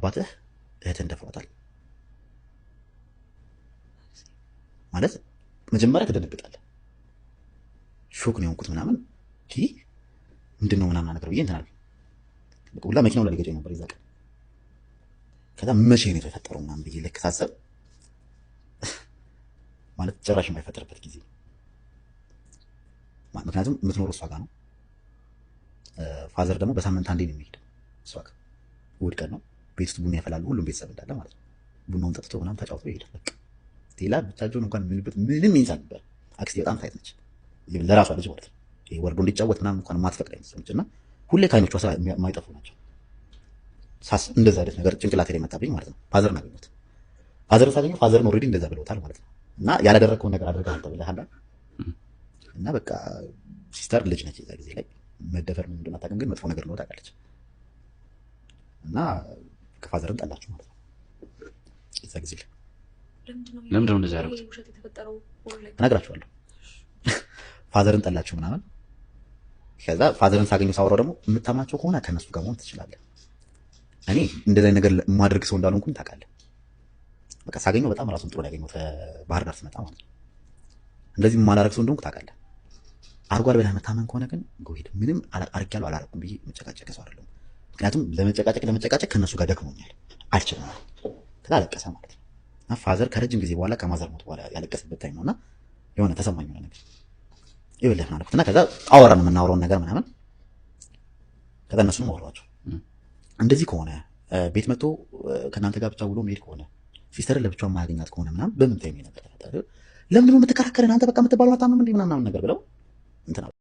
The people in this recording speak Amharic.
አባትህ እህትህን ደፍሯታል ማለት መጀመሪያ ትደነግጣለህ። Shock ነው የሆንኩት ምናምን፣ ምንድን ነው ምናምን ነገር ብዬ እንትን አልኩኝ። በቃ ሁላ መኪናው ላይ ሊገጨኝ ነበር የዛ ቀን። ከዛ መቼ ነው የተፈጠረው ምናምን ብዬ ልክ ሳስብ ማለት ጭራሽ የማይፈጠርበት ጊዜ፣ ምክንያቱም የምትኖረው እሷ ጋር ነው። Father ደግሞ በሳምንት አንዴ ነው የሚሄደው እሷ ጋር፣ እሑድ ቀን ነው። ቤት ውስጥ ቡና ያፈላሉ ሁሉም ቤተሰብ እንዳለ ማለት ነው። ቡናውን ጠጥቶ ምናምን ተጫውቶ ይሄዳል። በቃ ሌላ ብቻቸውን እንኳን የሚሉበት ምንም means አልነበር። አክስቴ በጣም tight ነች፣ ለራሷ ልጅ ማለት ነው። ይሄ ወርዶ እንዲጫወት ምናምን እንኳን የማትፈቅድ አይነት ሰው ነች እና ሁሌ ከአይኖቿ ስራ የማይጠፉ ናቸው። እንደዛ አይነት ነገር ጭንቅላቴ ላይ መጣብኝ ማለት ነው። Father ን አገኘሁት። Father ን ሳገኘው father ን already እንደዛ ብለውታል ማለት ነው። እና ያላደረግከውን ነገር አድርገሃል ተብለሃል። እና በቃ sister ልጅ ነች፣ የዛ ጊዜ ላይ መደፈር ምን እንደሆነ አታውቅም፣ ግን መጥፎ ነገር ነው ታውቃለች። እና ከ father ን ጠላችሁ ማለት ነው የዛ ጊዜ ላይ። ለምንድን ነው እንደዛ ያደረጉት? ውሸት የተፈጠረው? እነግራችኋለሁ። Father ን ጠላችሁ ምናምን። ከዛ father ን ሳገኘው ሳወራው ደግሞ የምታምናቸው ከሆነ ከእነሱ ጋር መሆን ትችላለህ። እኔ እንደዚህ አይነት ነገር የማደርግ ሰው እንዳልሆንኩኝ ታውቃለህ። በቃ ሳገኘው በጣም ራሱን ጥሩ ያገኘው ከባህር ዳር ስመጣ ማለት ነው። እንደዚህ የማላደርግ ሰው እንደሆንኩ ታውቃለህ። አርጓል ብለህ መታመን ከሆነ ግን go ahead፣ ምንም አርጌያለሁ አላረኩም ብዬ መጨቃጨቅ ሰው አይደለሁም። ምክንያቱም ለመጨቃጨቅ ለመጨቃጨቅ ከእነሱ ጋር ደክሞኛል፣ አልችልም። ከዛ አለቀሰ ማለት ነው። እና father ከረጅም ጊዜ በኋላ ከ mother ሞት በኋላ ያለቀሰበት time ነው። እና የሆነ ተሰማኝ የሆነ ነገር፣ ይኸውልህ ምናምን አልኩት። እና ከዛ አወራን የምናወራውን ነገር ምናምን። ከዛ እነሱንም አወራኋቸው። እንደዚህ ከሆነ፣ ቤት መጥቶ ከእናንተ ጋር ብቻ ውሎ መሄድ ከሆነ፣ sister ን ለብቻዋ የማያገኛት ከሆነ ምናምን፣ በምን time ነገር ተፈጠረ? ለምንድን ነው የምትከራከረን? አንተ በቃ የምትባለው አታምንም እንዴ ምናምን ነገር ብለው እንትን አሉ።